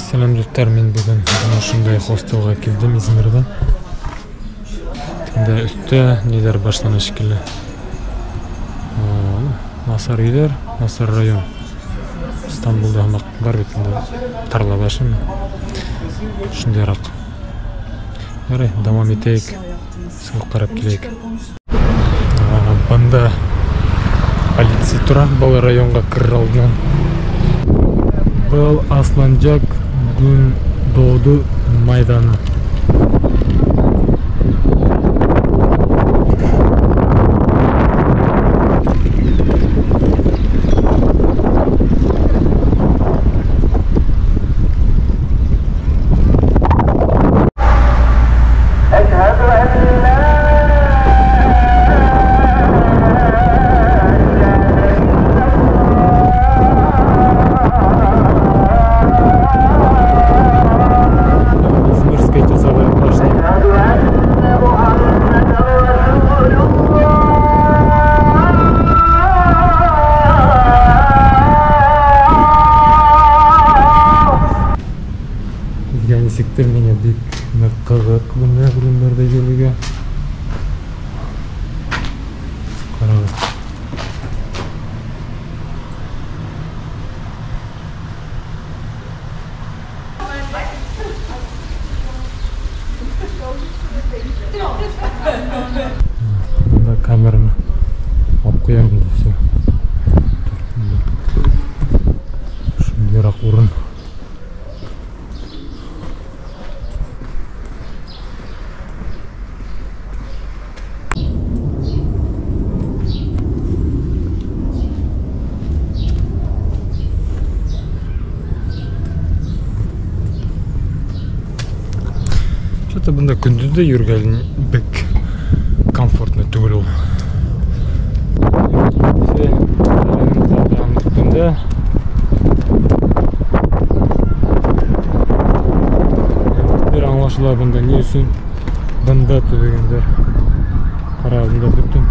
Сәләм, дуҫтар, мин бөгөн ошондай хостелға килдем Измирҙә. Тегендә өҫтә ниҙәр башлана шикелле. Насар өйҙәр, насар район. Истанбулда һымаҡ бар бит инде Тарлабашым. Шундайыраҡ. Ярай, дауам итәйек. Сығып ҡарап киләйек. Бында полиция тора, был районға керер алдынан. Был Асланджак Гүндоғду майҙаны. Нисектер миңә бик ныҡ ҡыҙыҡ бындай урындарҙа йөрөргә. Ҡарағыҙ. Бында камераны алып ҡуям инде, всё. Шундайыраҡ урын. Что-то бында көндөҙ ҙә йөрөгән бик комфортно түгел ул. Бер аңлашыла бында ни өсөн бында төҙөгәндәр. Ҡара, бында бөтөн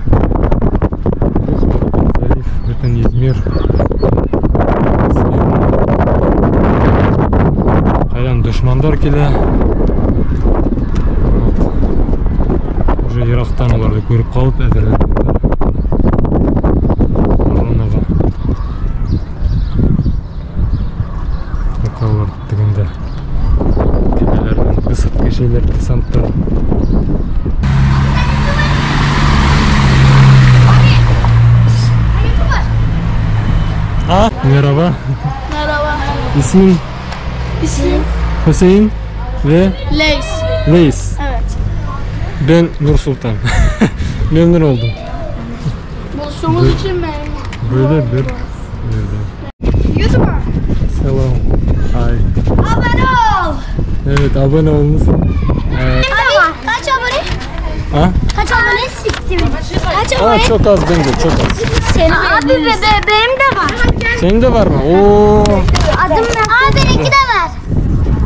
залив, бөтөн Измир. Ҡайҙан дошмандар килә. Уже йыраҡтан уларҙы күреп ҡалып әҙерләнгәндәр. Оборонаға. Улар тегендә кәмәләрҙән высадка эшләйҙәр, десанттар. А, merhaba. Merhaba. İsmin? İsmim Hüseyin ve Leys. Leys. Evet. Ben Nur Sultan. Memnun oldum. Buluştuğumuz için memnun. Böyle bir yerde. YouTuber. Selam. Hi. Abone ol. Evet, abone olunuz. Abi, kaç abone? Ha? Kaç abone? Siktim. Kaç Aa, abone? çok az bence, çok az. Senin abi benim de var. Senin de var mı? Oo. Adım ne? Abi benimki de var.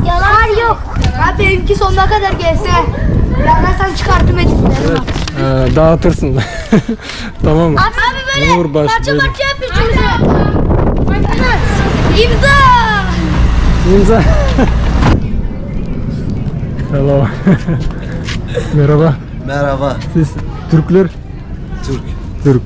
Yalan yok. Abi benimki sonuna kadar gelse. Ben sen çıkarttım editlerimi. Evet, dağıtırsın. Tamam mı? Abi böyle Nur baş parça böyle. parça yap üçümüzü. İmza. İmza. Hello. Merhaba. Merhaba. Siz Türkler? Türk. Türk.